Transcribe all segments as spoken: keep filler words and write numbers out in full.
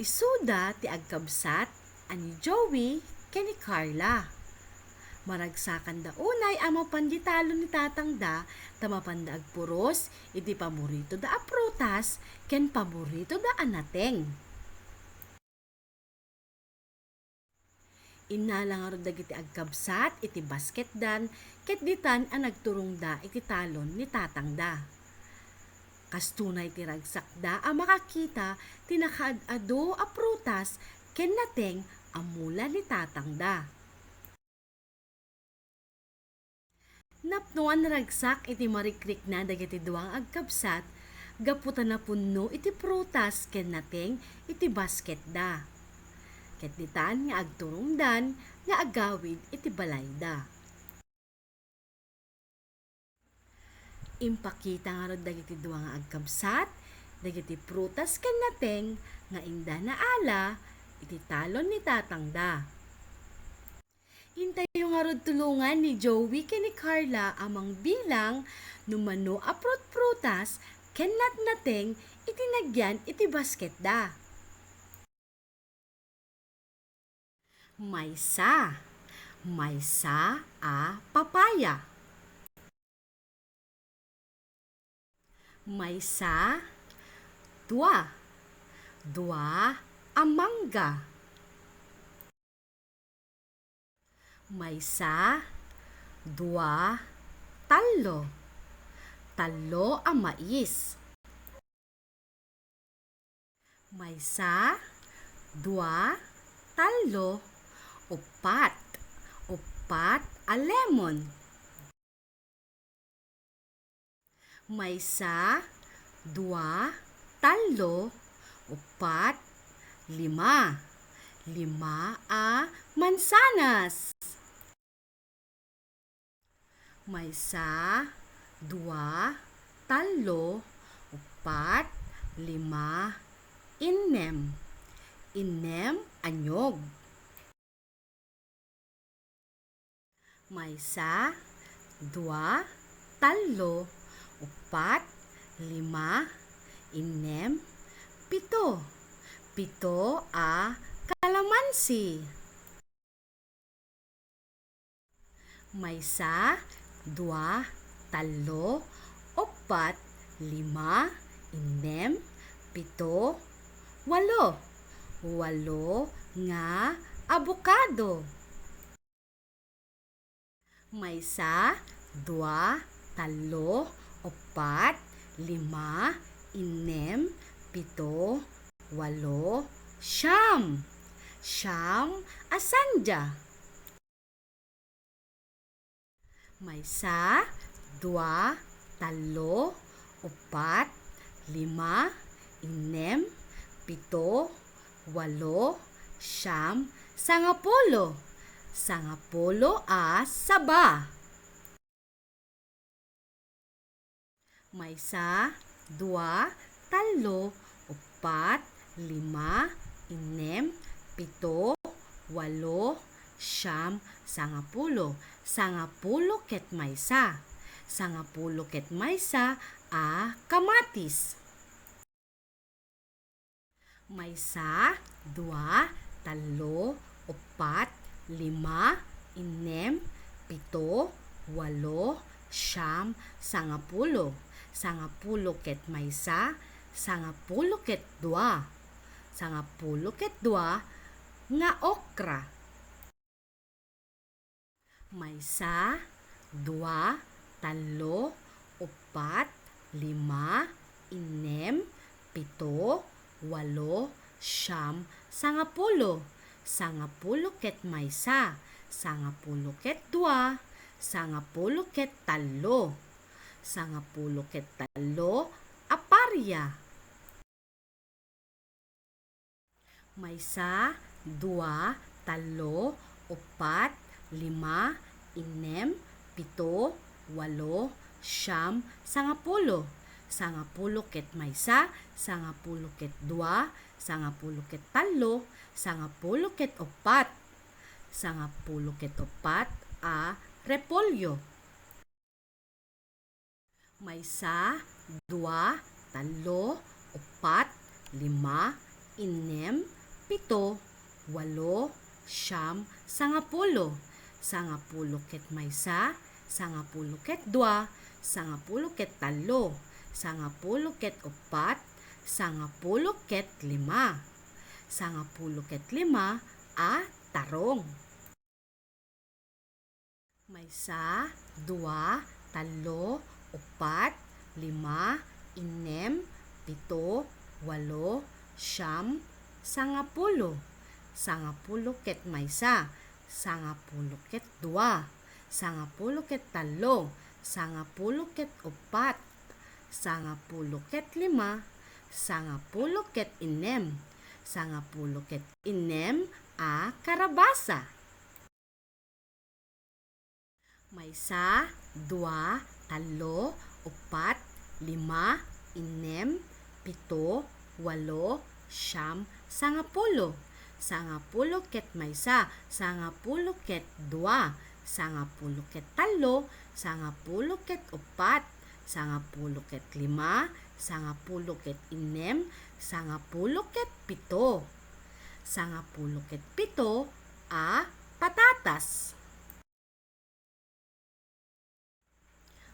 Isuda ti agkabsat a ni Joey ken ni Carla. Maragsakanda unay a mapan di talon ni tatangda ta mapanda agpuros iti paboritoda a prutas ken paboritoda a nateng. Innala ngarud dagiti agkabsat iti basketdan ket ditan a nagturongda iti talon ni tatangda. Kastoy ti ragsakda a makakita ti nakaad-adu a prutas ken nateng a mula ni tatangda. Napno a naragsak iti marikrikna dagiti dua nga agkabsat gapu ta napunno iti prutas ken nateng iti basketda. Ket ditan nga agturongdan nga agawid iti balayda. Impakita ngarud dagiti dua nga agkabsat dagiti prutas ken nateng nga inda naala iti talon ni tatangda. Intayo ngarud tulongan ni Joey ken ni Carla a mangbilang no mano a prutprutas ken natnateng iti nagyan iti basketda. Maysa. Maysa a papaya. Maysa, dua. Dua a mangga. Maysa, dua, tallo. Tallo a mais. Maysa, dua, tallo, uppat. Uppat a lemon. Maysa, dua, tallo, uppat, lima. Lima a mansanas. Maysa, dua, tallo, uppat, lima, innem. Innem a niyog. Maysa, dua, tallo, uppat, lima, innem, pito. Pito a kalamansi. Maysa, dua, tallo, uppat, lima, innem, pito, walo. Walo nga abokado. Maysa, dua, tallo, uppat, lima, innem, pito, walo, siyam. Siyam a sandia. Maysa, dua, tallo, uppat, lima, innem, pito, walo, siyam, sangapulo. Sangapulo a saba. Maysa, dua, tallo, uppat, lima, innem, pito, walo, siyam, sangapulo. Sangapulo ket maysa. Sangapulo ket maysa a kamatis. Maysa, dua, tallo, uppat, lima, innem, pito, walo, siyam, sangapulo. Sangapulo ket maysa, sangapulo ket dua. Sangapulo ket dua nga okra. Maysa, dua, tallo, uppat, lima, innem, pito, walo, siyam, sangapulo. Sangapulo ket maysa, sangapulo ket dua, sangapulo ket tallo. Sangapulo ket tallo a paria. Maysa, dua, tallo, uppat, lima, innem, pito, walo, siyam, sangapulo. Sangapulo ket maysa, sangapulo ket dua, sangapulo ket tallo, sangapulo ket uppat. Sangapulo ket uppat a repolyo. Maysa, dua, tallo, uppat, lima, innem, pito, walo, siam, sangapulo. Sangapulo ket maysa, sangapulo ket dua, sangapulo ket tallo, sangapulo ket uppat, sangapulo ket lima. Sangapulo ket lima a tarong. Maysa, dua, tallo, uppat, lima, innem, pito, walo, siam, sangapulo. Sangapulo ket maysa, sangapulo ket dua, sangapulo ket tallo, sangapulo ket uppat, sangapulo ket lima, sangapulo ket innem, sangapulo ket innem a karabasa. Maysa, dua, tallo, uppat, lima, innem, pito, walo, siam, sangapulo. Sangapulo ket maysa, sangapulo ket dua, sangapulo ket tallo, sangapulo ket uppat, sangapulo ket lima, sangapulo ket innem, sangapulo ket pito. Sangapulo ket pito a patatas.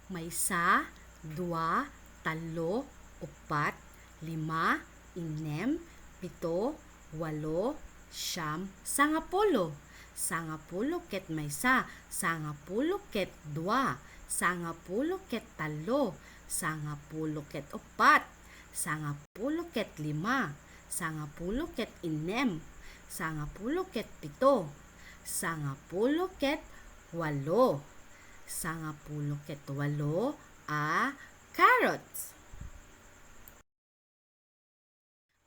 Maysa, dua, tallo, uppat, lima, innem, pito, walo, siam, sangapulo. Sangapulo ket maysa, sangapulo ket dua, sangapulo ket tallo, sangapulo ket uppat, sangapulo ket lima, sangapulo ket innem, sangapulo ket pito, sangapulo ket walo. Sangapulo ket walo a carrots.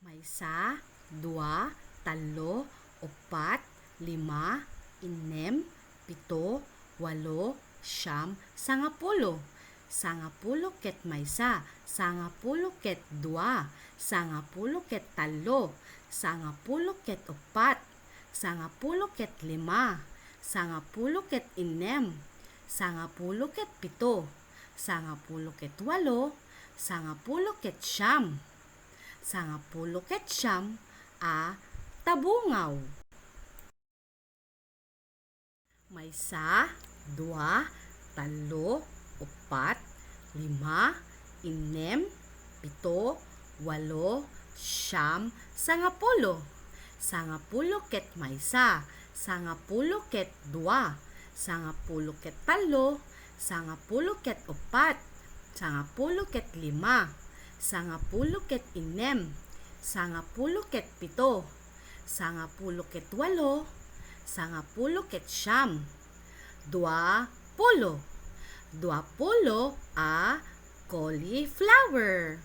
Maysa, dua, tallo, uppat, lima, innem, pito, walo, siam, sangapulo. Sangapulo ket maysa, sangapulo ket dua, sangapulo ket tallo, sangapulo ket uppat, sangapulo ket lima, sangapulo ket innem, sangapulo ket pito, sangapulo ket walo, sangapulo ket siam, sangapulo ket siam a tabungaw. Maysa, dua, tallo, uppat, lima, innem, pito, walo, siam, sangapulo. Sangapulo ket maysa, sangapulo ket dua, sangapulo ket tallo, sangapulo ket uppat, sangapulo ket lima, sangapulo ket innem, sangapulo ket pito, sangapulo ket walo, sangapulo ket siam, dua pulo. Dua pulo a cauliflower.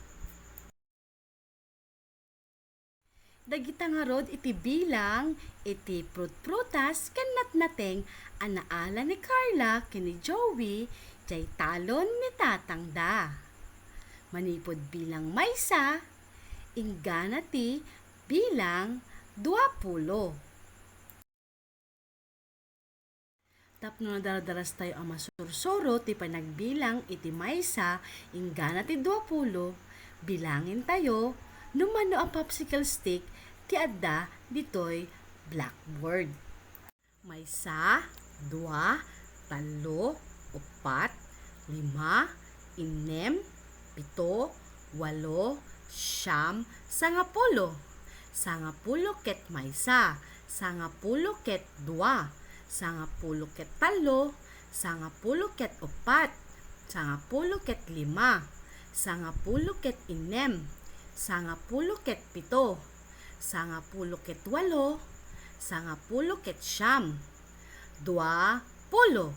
Dagita ngarud iti bilang iti prutprutas ken natnateng a naala ni Carla ken ni Joey diay talon ni tatangda. Manipud bilang maysa, inggana ti bilang dua pulo. Tapno nadaradaras tayo a masursuro ti panagbilang iti maysa inggana ti dua pulo, bilangin tayo no mano a popsicle stick ti adda ditoy blackboard. Maysa, dua, tallo, uppat, lima, innem, pito, walo, siam, sangapulo. Sangapulo ket maysa, sangapulo ket dua, sangapulo ket tallo, sangapulo ket uppat, sangapulo ket lima, sangapulo ket innem, sangapulo ket pito, sangapulo ket walo, sangapulo ket siam, dua pulo.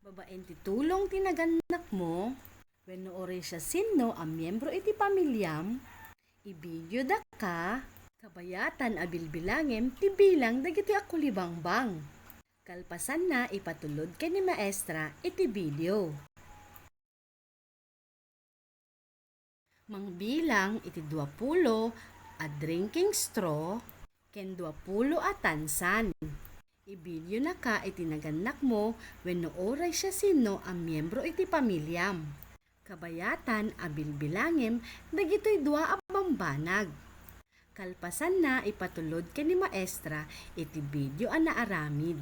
Babaen ti tulong ti nagannakmo, Wenno uray siasino a miembro iti pamiliam, i-video daka, kabayatan a bilbilangem ti bilang dagitoy a kulibangbang. Kalpasanna, ipatulod ken ni maestra iti video. Mangbilang iti duapulo a drinking straw ken duapulo a tansan. I-video naka iti nagannakmo wenno uray siasino a miembro iti pamiliam. Kabayatan a bilbilangem dagitoy dua a bambanag. Kalpasanna, ipatulod ken ni maestra iti video a naaramid.